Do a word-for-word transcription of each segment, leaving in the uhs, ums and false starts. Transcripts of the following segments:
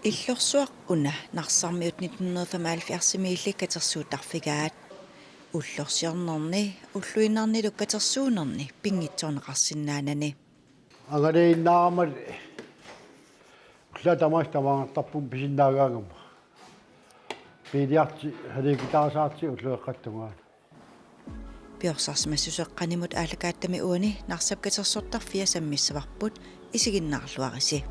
Illorsuaq una Narsarmiut nitten hundrede femoghalvfjerdsimiilli katersuuttarfigaat. Ullorsiornerni ulluinnarnilu katersuunerni pinngitsoorneqarsinnaanani. Angalaannarmat ullaaq tamaasa tamaangartarpunga pisinnaagaangama. Biiliarti, helikopteriarti ullueqqattunga. Piorsarsimassuseq qanimut aallakaatitami uani Narsap katersortarfia sammissavarput, isiginnaarluarisi.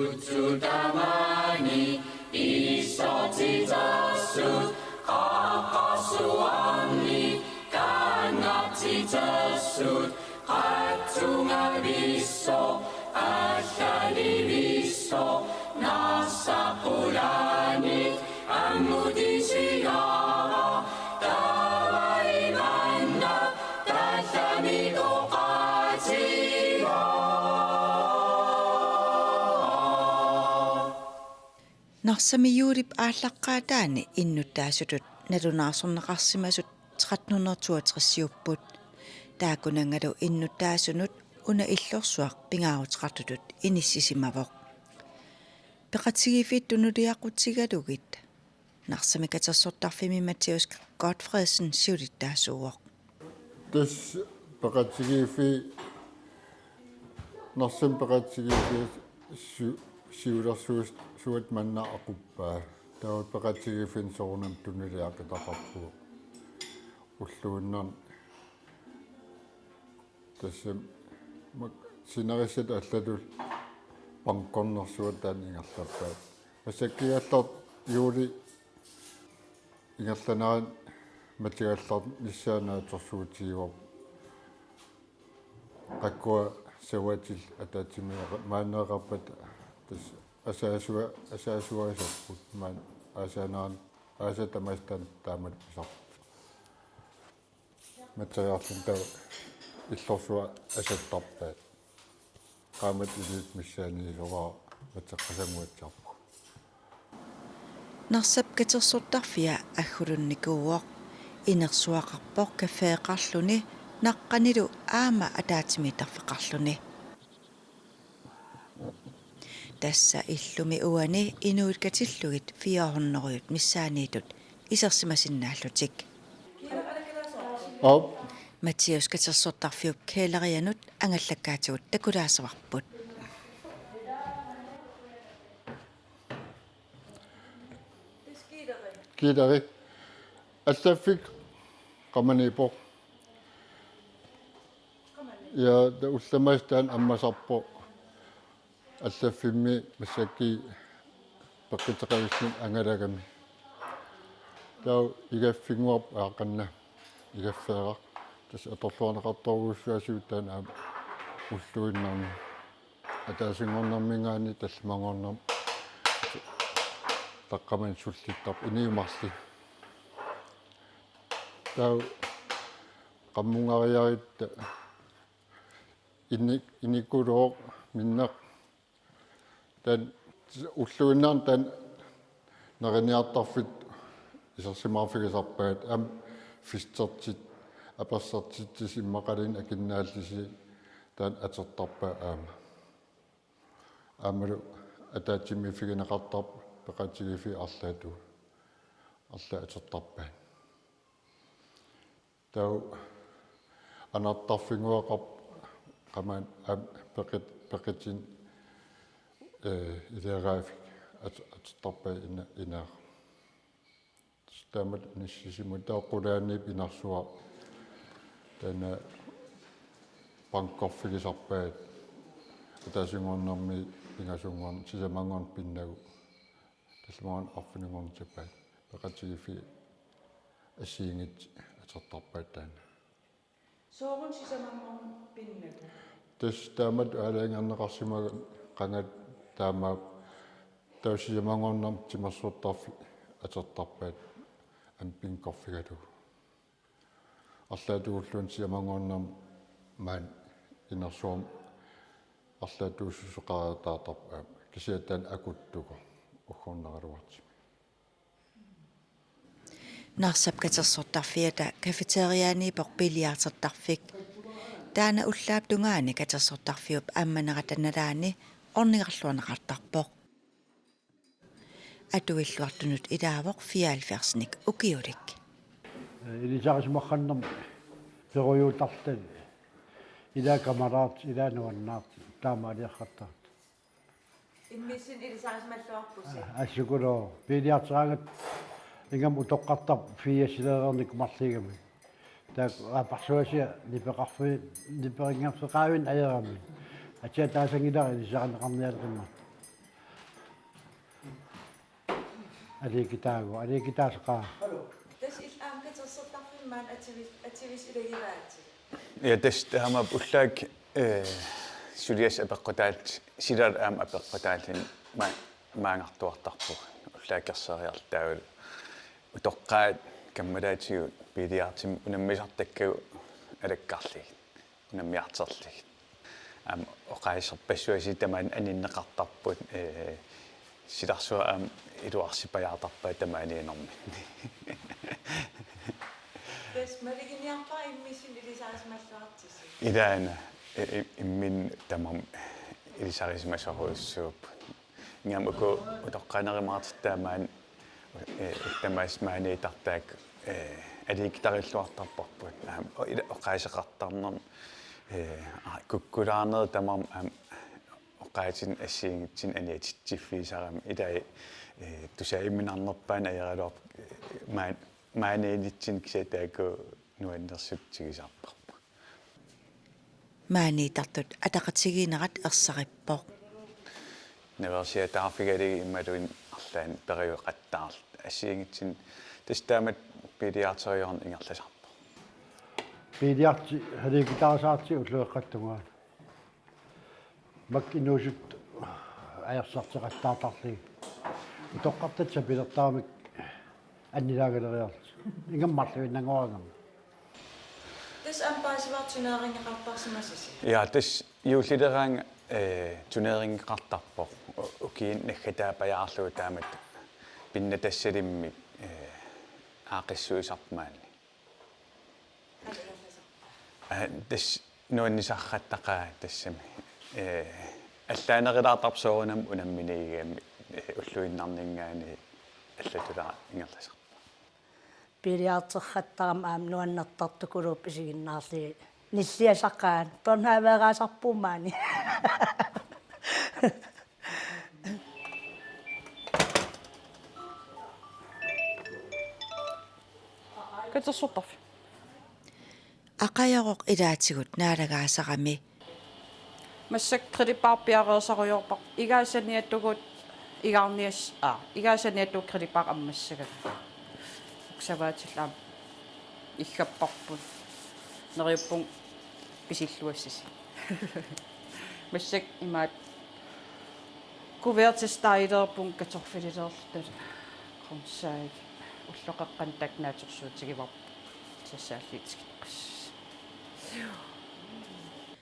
Utsutamaani issortitassut, qaqqarsuarni kanngartitassut, qatsungavissut, allaliivissut, Narsap qulaani ammutisigaara, taava imanna tallamik oqaatigaa. Narsami juulip aallaqqaataani innuttaasutut nalunaarsorneqarsimasut tretten hundrede toogtresiupput. Taakkunanngalu innuttaasunut una Illorsuaq pingaaruteqartutut inissisimavoq. Peqatigiiffiit tunuliaqutigalugit Narsami katersortarfimmi Matthæus Godtfredsen siulittaasuuvoq. Tassa peqatigiiffiit, Narsami peqatigiiffiit su-, siulersuis-, suat manna aquppai. Taava peqatigiiffiit soorunami tunuliaqutaqarpugut. Ulluinnarni tassa mak-, sinerissat allatut bankornersuaq taanna ingerlappaat. Massakkugallartoq juuli ingerlanerani matugallarnissaa naatsorsuutigaarput. Qakkua savatillit ataatsimiiqat maannaeqarpat tassa asaasua-, asaasuaasarput maan aasaanerani aasat tamaasa taamaattut pisarput. Materialerluni taava Illorsuaq asattarpaat. Qaammat iliuutsit missaaniisoraara mateqqasanguatsiarpugut. Narsap katersortarfia aggulunnikuuvoq, inersuaqarpoq caféqarluni naqqanilu aamma ataatsimiittarfeqarluni. Tassa illumi uani inuit katillugit fire hundrede missaanniittut isersimasinnaallutik. Aap. Matthæus katersortarfiup kælerianut angallakkaatigut takulaasavarput. Kæleri. Allaffik qamaniippoq. Ja, taava ullut tamaasa taanna ammasarpoq. Allaffimmi massakkut peqquteqavissunik angalagami. Taava igaffinnguarput aaqqanna igaffeeraq. Tassa atorluarneqartorujussuarsiuk taanna aamma ulluinnarni. Ataasinngornermiingaanniit tallimanngornermut taqqamani sullittarpoq inuit marluk. Taava qammungariarutta ini-, inikkulooq minneq. Taanna ulluinnarni taanna neriniartarfik isersimaarfigisarpaat aamma fistertit apersortitsisut immaqaluunniit akunnaallusi taanna atortarpaat aamma. Aammalu ataatsimiiffigineqartarpoq peqatigiiffiit arlaatigut. Arlaat atortarpaat. Taava anartarfinnguaqarpoq qamaani aamma peqit-, peqitinik, ee, ileeraafik at-, atortarpaat ina-, ineeqarpoq. Taamatut inissisimavoq taava qulaaniippoq inersuaq. Taanna bankorfigisarpaat ataasinngornermi pingasunngorn-, sisamanngorneq pinnagu. Tallimanngornermi arfininngornissarput peqatigiiffiit assigiinngitsut atortarpaat taanna. Sooruna sisamanngorneq pinnagu? Tassa taamatut aalajangerneqarsimagaangat taamaappoq taava sisamanngornermi timersortarfik atortarpaat aamma bankorfigalugu. Arlaatigut ulluinnarni sisamanngornermi maani inersuarmi arlaatigut susoqariataartarpoq aamma kisianni taanna akuttuuvoq uggornaraluartumik. Narsap katersortarfiata cafeteriaaniippoq billiardertarfik. Taanna ullaap tungaani katersortarfiup ammanerata nalaani ornigarluarneqartarpoq. Atuilluartunut ilaavoq fireoghalvfjerdsnik ukiulik. Ilisarisimaqqannermi perujuutarluni. Ilaa kameraat, ilaa nuannaat, taamaaliaqartartut. Immissinnut ilisarisimalluarpusi. Assukuloo, billiarteraangat ingammik utoqqartarpoq fireoghalvfjerds marluugamik. Taakku aappassuaasiat nipeqarfi-, niperinngorfeqaavin ajoramik. Atia taasanngilara ilisarineqarnialermat. Aliikkutaagu, aliikkutaasaqaa. Tassa illit aamma katersortarfimmi maani ativis-, ativisat ilagivaatit. Ja, tassa taamaappoq ullaakkut, eh, suliassat apeqqutaat, silaat aamma apeqqutaalluni ma-, maanngartuartarpugut. Ullaakkut kerseriarluta taavalu utoqqaat kammalaatigut billiardimik unammisartakkagut alakkarlugit. Unammiartorlugit. Aamma oqaaserpassuarnik tamaani aninneqartarput, eh, silarsuaq aamma iluarsipajaartarpaat tamaaniinerminni. Tassa maluginiarpara immissinnut ilisarisimalluartusi. Ilaana, i-, i-, imminnut tamarmik ilisarisimasorujussuupput. Ingammik uku utoqqaanerumaartut taamaani, eh, tamaasa maaniittartaat, eh, aliikkutarilluartarparput. Aamma, o-, ila oqaaseqartarnermi, eh, a-, kukkulaarnerit tamarmik aamma oqaatsinut assigiinngitsunik aniatitsiffigisarami. Ilai, eh, tusaajuminarnerpaani ajoraluarpoq, eh, maa-, maaniinnitsinni kisianni taakku nuannersut tigusarparput. Maaniittartut ataqatigiinnerat ersarippoq. Naveersiataarfigalugit imaluunniit arlaannik periuseqattaarluta assigiinngitsunik. Tassa taamatut billiarderujoorneq ingerlasarpoq. Billiardi aliikkutaasaarti ullueqqattungaani. Makku inuusuttut ajorsarteqattaartarlugit. Utoqqartatta sapilertaramik annilaangaleriarlutik. Ingammik marluinnanngoraangamik. Tassa aamma paasivara turneringeqartarsimasusi. Ja, tassa juullileraangat, eh, turneringeqartarpoq. U-, ukiuni naggataappajaarlugu taamatut pinnattassalimmik, eh, aaqqissuisarpoq maani. Aa, tassa nuannisaqattaaqaaq tassami. Eh, allaanerulaartarpoq soorunami unamminigigami, eh, ulluinnarninngaanniit allatulaaq ingerlasarpoq. Billiardeqattaarama aamma nuannertartukuluupput isiginnaarlugit. Nilliasaqaaq. Børnehaveeraasarpugut maani. Katersortarfik. Aqajoroq ilaatigut naalagaasarami. Massakkut grillbarpiareersarujoorpara. Igaa saniatigut igaarnias-, aa, igaa saniatigut grillbar ammassagami. Uku savaatillu aamma iggapparput. Neriuppunga pisilluassasi. Massakkut imaattoq kuvertistaajileerpunga kartoffelileerluta grøntsager ulloqeqqanut taakku naatsorsuutigivarput sassaalliit tikittoqassasoq.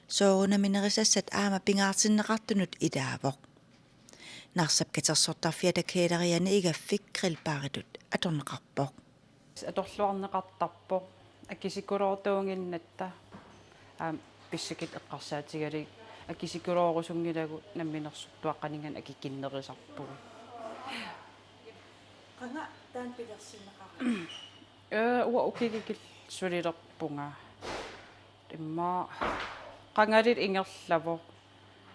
Soorunami nerisassat aamma pingaartinneqartunut ilaavoq. Narsap katersortarfiata kælereriani igaffik grillbaritut atorneqarpoq. Atorluarneqartarpoq akisukkuloorusunnginnatta aamma pissakut eqqarsaatigalugit akisukkuloorusunngilagut namminersortuaqqaninngaanniit akikinnerusarpugut. Qanga taanna pilersinneqarpa? Ee, uanga ukioq kikillugu sulilerpunga. Immaqa qangali ingerlavoq.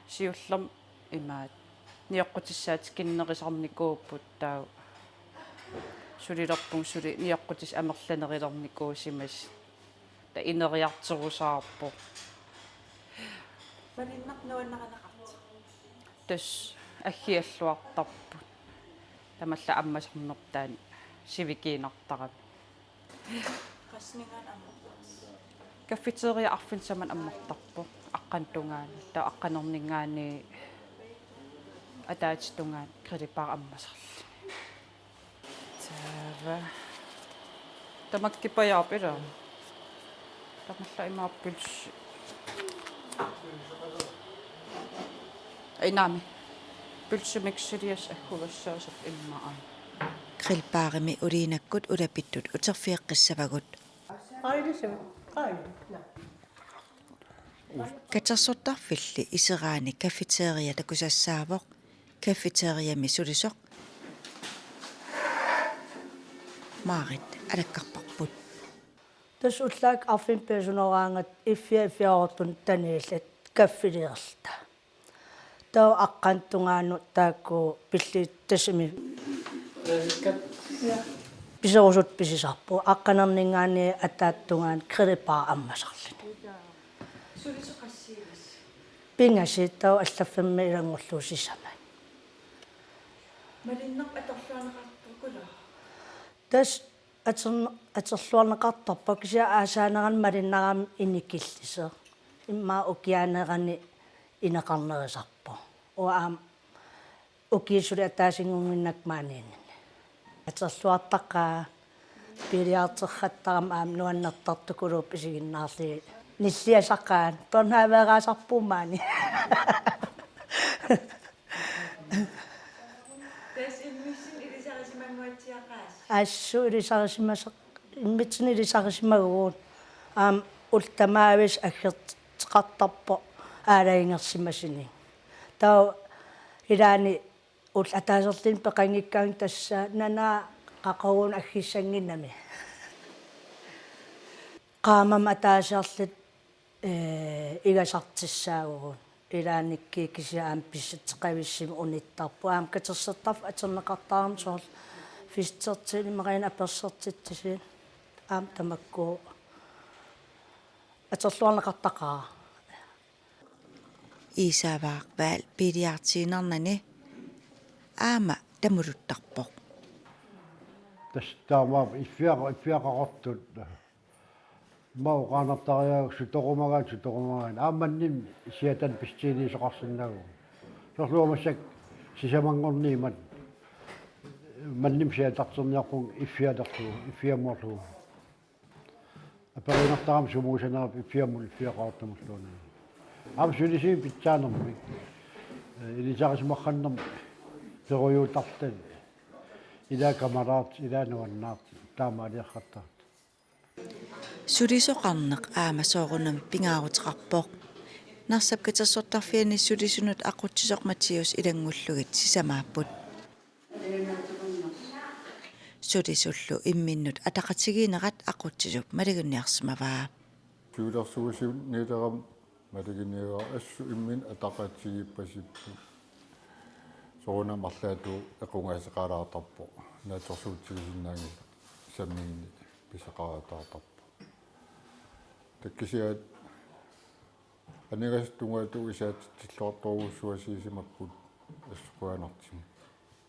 Siullermik imaattoq nioqqutissat akikinnerusarnikuupput taava sulilerpunga suli nioqqutissat amerlanerulernikuusimasut. Taava ineriartorusaarpoq. Malinnaq nuannarineqartoq. Tassa aggialluartarput. Tamanna ammasarnertaa sivikiinartarami. Qassingaanniit ammartarsi? Cafeteria arfineq-tamanut ammartarpoq. Aqqanut tungaanut. Taava aqqanerninngaanniit ataatsip tungaanut grillbar ammasarluni. Taava. Tamakkipajaarput ilaa? Tamanna imaappoq pølse. Ai, naamik. Pølsemik suliassat aggugassaasarput immaqa. Grillbarimi uliinakkut ulapittut uterfigeqqissavagut. Katersortarfilli iseraani cafeteria takusassaavoq, cafeteriami sulisoq Maarit alakkarparput. Tassa ullaakkut arfineq-pingasunik oqarnanga iffiat iffiaroortunut taniillat kaffiliorluta. Taava aqqanut tungaanut taakku pilliit tassami piserusutut pisisarput. Aqqanerninngaanniit ataata tungaanut grillbar ammasarluni. Pingasut taava allaffimmi ilanngullugu sisamat. Malinnaq atorluarneqartarput. Tassa atorn-, atorluarneqartarpoq kisianni aasaanerani malinnarami inikillisoq. Immaqa ukiaanerani ineqarnerisarpoq. Uanga aamma ukiut suli ataasinngunnginnakku maaniinnani. Atorluartaqaaq, biiliarterrattarama aamma nuannertartukuluupput isiginnaarlugit. Nilliasaqaanga, børnehaveeraasarpugut maani. Tassa immitsinnut ilisarisimanguatsiaqaasi. Assut ilisarisimasaq, immitsinnut ilisarisimagugut. Aamma ullut tamaaviisa aggerteqartarpoq aalajangersimasunik. Taava ilaanni ullut ataaserluunniit peqanngikkaanni tassa nanaaq qaquguunik aggissannginnami. Qaammammut ataasiarluta ee, igasartussaavugut. Ilaannikkut kisianni aamma pissutsit qavissumik unittarput. Aamma katersortarfik atorneqartarami soorlu fistertut imaluunniit apersortitsisut. Aamma tamakku atorluarneqartaqaaq. Isaac Wahl biiliartuinnarnani aamma tamuluttarpoq. Tassa taamaappoq iffiaq-, iffiaqaqartut. Immaqa oqaannartariaaseq sutorumagaanni, sutorumagaanni. Aamma mannimmik siatanut pissutiginnisoqarsinnaavoq. Soorlu uanga massakkut sisamanngorniit mannimmik siatarterniarpunga iffialerlugu, iffiammoorlugu. Aperiinnartarami sumuusanerpit iffiammut iffiaqartamulluunniit. Aamma sulisunik pitsaanermik. Ee, ilisarisimaqqannermik perujuutarluni. Ilaa kameraat, ilaa nuannaat, taamaaliortartut. Sulisoqarneq aamma soorunami pingaaruteqarpoq. Narsap katersortarfiani sulisunut aqutsisoq Mathias ilanngullugit sisamaapput. Sulisullu imminnut ataqatigiinnerat aqutsisup maluginiarsimavaa. Siulersuisuniilerama maluginiagara assut imminut ataqatigiippasipput. Soorunami arlaatigut equngaasaqalaartarpoq. Naatsorsuutigisinnaanngilaq samminnginnami pisaqaataartarpoq. Taava kisianni aningaasat tungaatigut isaatitsilluartorujussuarsiusimapput assut qujanartumik.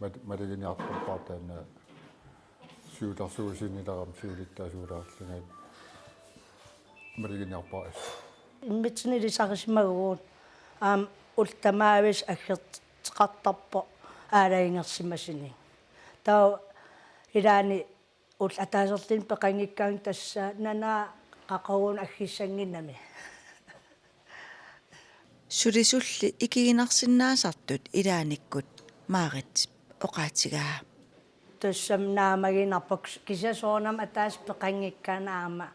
Mat-, maluginiartorpara taanna siulersuisuniilerama siulittaasuulaarlunga maluginiarpara assut. Immitsinnut ilisarisimagugut aamma ullut tamaaviisa aggerteqartarpoq aalajangersimasunik. Taava ilaanni ullut ataaserluunniit peqanngikkaanni tassa nanaaq qaquguunik aggissannginnami. Sulisulli ikiginarsinnaasartut ilaannikkut Maarit oqaatigaa. Tassami naammaginarpoq kisianni soorunami ataaseq peqanngikkaanni aamma,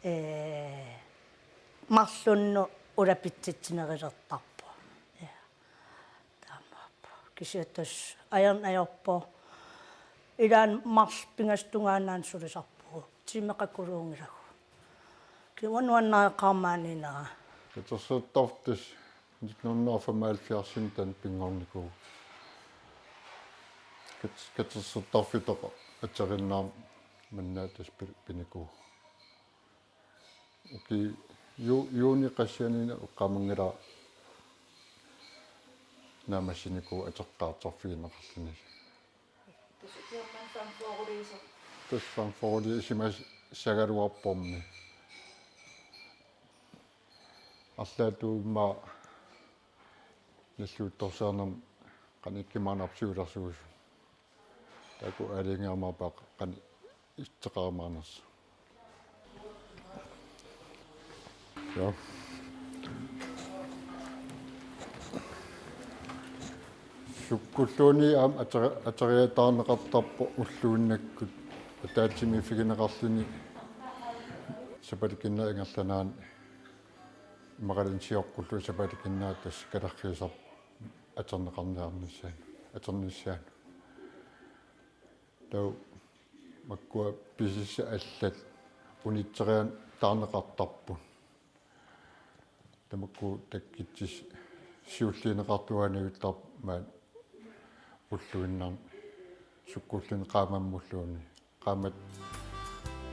ee, marlunnut ulapitsitsinerulertarpoq. Ja. Taamaappoq. Kisianni tassa ajorn-, ajorpoq. Ilaanni marluk pingasut tungaannaannaq sulisarpugut. Tiimeqakuluunngilagut. Kisianni uanga nuannareqaara maaniinnera. Katersortarfik tassa nitten hundrede og femoghalvfjerds taanna pinngornikuuvoq. Kat-, katersortarfittoq ateriinnarmat manna tassa pi-, pinikuuvoq. Ukiut ju-, juunip qassianiinni eqqaamanngilara naammassinikuuvoq ateqqaartarfigineqarluni. Tassa ukiormanna femogfyrre-liisoq. Tassa femogfyrre-liisoq isumassagaluarpormi. Arlaatigut immaqa nalliuttorsiornermi qanoq ikkumaannarpa siulersuisut. Taakku aalajangerumaarpaat qanoq itseqarumaarnersoq. Ja. Sukkulluunniit aamma ater-, ateriataarneqartarpoq ulluinnakkut ataatsimiiffigineqarluni sapaatip akunnera ingerlanerani immaqaluunniit sioqqullugu sapaatip akunnera tassa kalerriisarpoq atorneqarniarnissaanut, atornissaanut. Taava makkua pisissat allat unitseriataarneqartarput. Tamakku takkutissat siulliunneqartuaannavittarput maani ulluinnarni sukkulluunniit qaammammulluunniit. Qaammat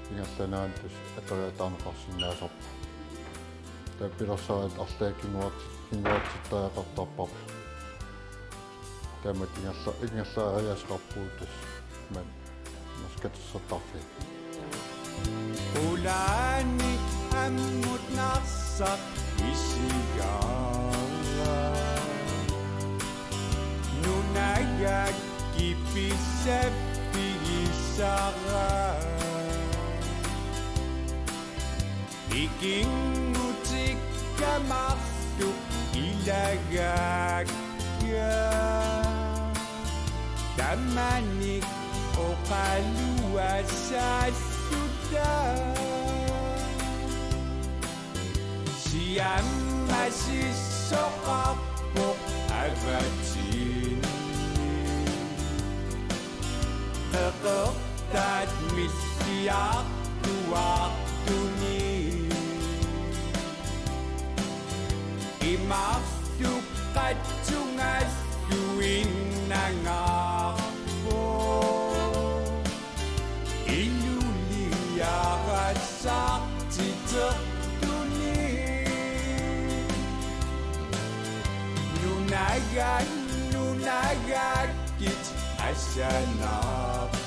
ingerlanerani tassa ateriataarneqarsinnaasarpoq. Taava pilersaarutit arlaat kinguarti-, kinguartittariaqartarparput. Taamatut ingerla-, ingerlariaaseqarpugut tassa maani katersortarfiit. Ulaani ammut narsaq isigaara. Nunagakku pissaffigisara. Ikinngutikka marluk ilagaakka. Tamanik oqaluasaassuta. Siammasissoqarpoq avatinni. Qeqertaat milliartuartuni. Imarluk qatsungalluinnangaarpoq. Iluliarasartitertuni. Nunaga-, nunagakkit asanaartoq.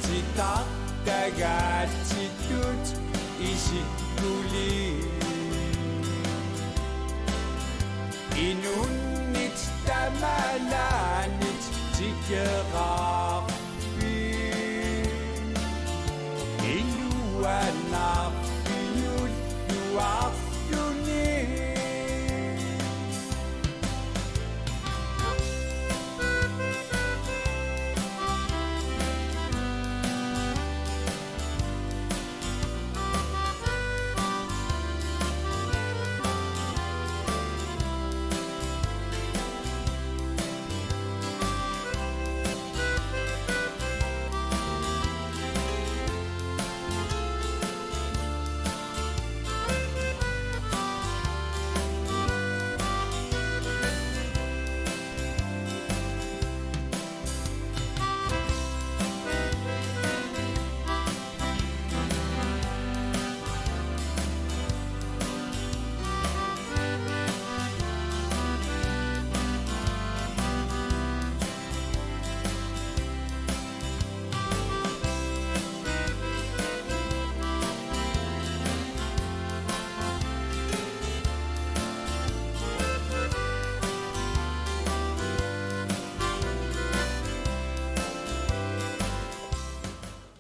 Titartagaatitut isikkuli. Inunnit tamalaanit tikeraarfik. Iluanaarfiulluarluni.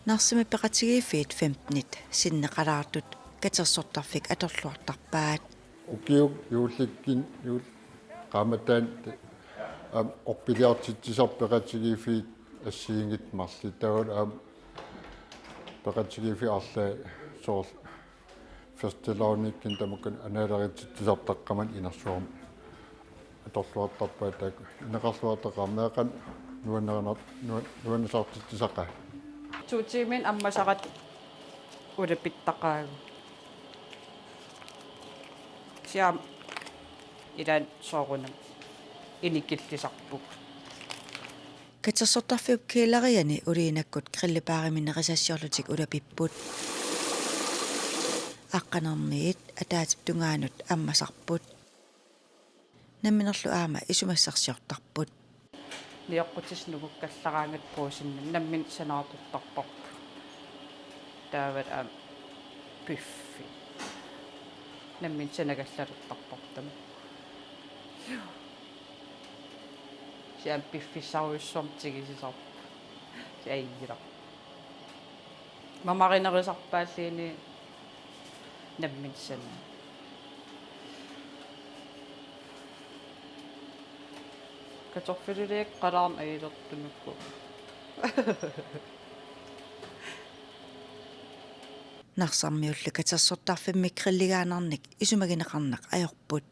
Narsami peqatigiiffiit femtenit sinneqalaartut katersortarfik atorluartarpaat. Ukiut juullikkunni juul-, qaammattaani, aamma orpiliartitsisarput peqatigiiffiit assigiinngitsut marluk. Taavalu aamma peqatigiiffiit arlaat soorlu fastelavnikkut tamakkua anaaleritsitsisartut taqqamani inersuarmi atorluartarpaat, taakku ineqarluartaqaat, meeqqat nuannarinar-, nuan-, nuannisartitsisaqaat. To tiimit ammasarat ulapittaqaagut. Kisianni ilaanni soorunami inikillisarpugut. Katersortarfiup kælderiani uliinakkut grillibaarimi nerisassiorlutik ulapipput. Aqqanermiit ataatsip tungaanut ammasarput. Namminerlu aamma isumassarsiortarput. Nioqqutissat nungukkallaraangatta puussinnut nammineq sanaartortarparput. Taavalu aamma piffissaq nammineq sanagallalertarparput tamakku. Kisianni piffissarujussuarmik tigusisarpoq. Kisianni ajunngilaq. Mamarinerusarpaalluni nammineq sanaa. Kartoffeliliakkalaarneq ajulertunuku. Narsarmiullu katersortarfimmi grilligaanarnik isumagineqarneq ajorput.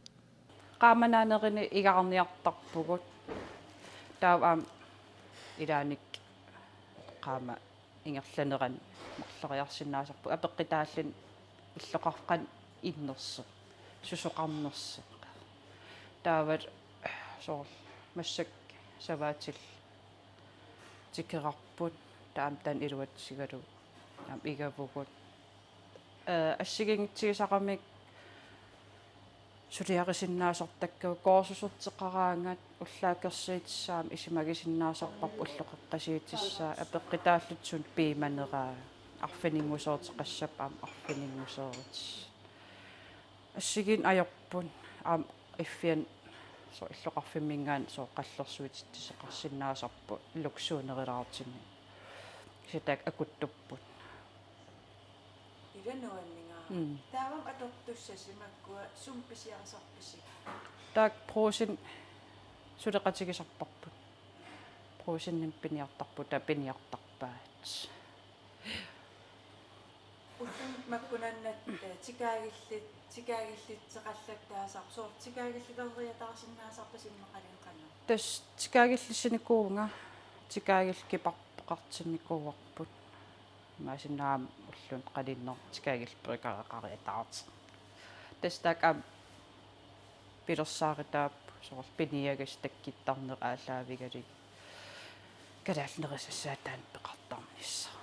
Qaammat naanerini igaarniartarpugut. Taava aamma ilaanni qaammat ingerlanerani marloriarsinnaasarpugut. Apeqqutaalluni illoqarfik qanoq innersoq, susoqarnersoq. Taava soorlu massakkut savaatillit tikeraarput, taava taanna iluatsigalugu aamma igavugut. Ee, assigiinngitsuusaramik suliarisinnaasartakkagut, kursuserteqaraangat ullaakkersuutissaat aamma isumagisinnaasarparput, ulloqeqqasiutissaat, apeqqutaalluta suna piumaneraa, arfininngusoorteqassapput aamma arfininngusoorutissat. Assigiinneq ajorput aamma iffiani soorlu illoqarfimminngaanniit soorlu qallersuutitsisoqarsinnaasarput luksuunerulaartumik. Kisianni taakku akuttupput. Ila nuanninga. Mm. Taavami atortussasi makkua sumut pisiarisarpisi? Taakku Brugsenip suleqatigisarparput. Brugsenimik piniartarpugut, taava piniartarpaat. Ulluni makkunannga, eh, tikaagillit-, tikaagillitseqallattaasarput, soorlu tikaagillileriataarsinnaasarpisi immaqaluunniit qanoq? Tassa tikaagillissinikuuvunga, tikaagillit kiparpoqartinnikuuarput. Imaassinnaavoq ulluni qaninnerup tikaagillit peqareqariataartoq. Tassa taakku aamma pilersaarutai, soorlu piniagassat takkuttarneq aallaavigalugit. Kalaallit nerisassaat taanna peqartarnissaq.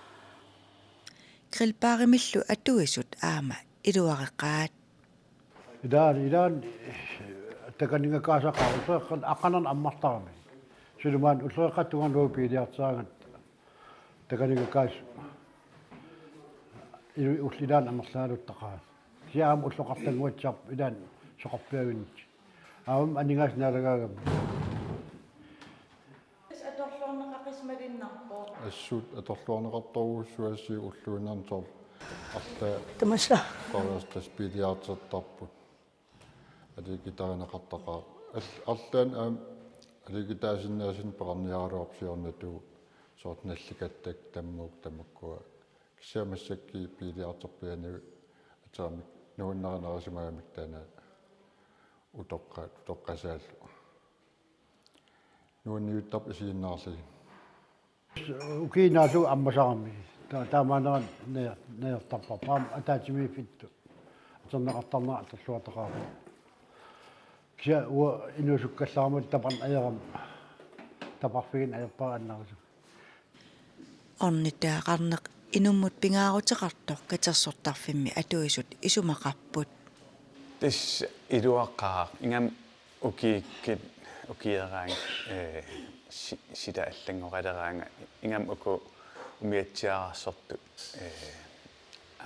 Grillbarimillu atuisut aamma iluareqaat. Ilaanni, ilaanni, eh, takanigakaasaqaaq, uteqqan aqanerni ammartaramik. Suli maani ulloqeqqata tungaanut biiliarteraangat takanigakaasut ilu-, ullut ilaanni amerlaaluttaqaat. Kisianni aamma ulloqartannguatsiarpoq ilaanni soqarpiavinnik. Aamma aningaasat naalagaagami. Assut atorluarneqartoq atorluarneqartorujussuuvoq ulluinnarni soorlu arlaat. Tamassa. Qoriartas biiliartertarput. Aliikkutarineqartaqaaq. Al-, arlaanni aamma aliikkutaasinnaasunik peqarniaraluarpoq siornatigut soorlu nallikattakka tammuuk tamakkua. Kisianni massakkut biiliarterpiaani ateramik nuannarinerisimagamik taanna utoqqa-, utoqqasaallu. Nuanniuttarpoq isiginnaarlugit. Ukiinaalu ammasarami. Ta-, taamaanerani naja-, najortarparput. Aamma ataatsimiiffittut atorneqartarnera atorluartaqaarput. Kisianni uanga inuusukkallaramik taparneq ajorama. Taparfigineq ajorpara annerusumik. Ornittagaqarneq inummut pingaaruteqartoq katersortarfimmi atuisut isumaqarput. Tassa iluaqaaq, ingammik ukiukkut, ukiukkut, eh, si-, sila allanngoqaleraangat, ingammik uku umiatsiaararsortut, eh,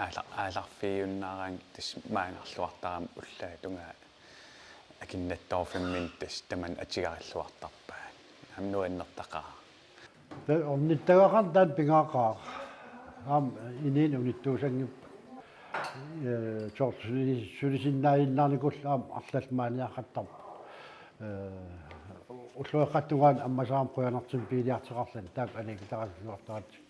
aala-, aalarfiujunnaaraangat tassa maanngarluartarami ullaap tungaa akinnattoorfimminni tassa tamanna atugarilluartarpaat. Aamma nuannertaqaaq. Taava ornittagaqarneq taanna pingaaruteqaaq. Aamma inuuneq unittuusanngippat. Ee, soorlu suli-, sulisinnaajunnaarnikullu aamma arlallit maaniaqqattarput. Ee, ulloqeqqata tungaanut ammasarama qujanartumik biiliartoqarluni taakku aliikkutarisulluartaratsigu.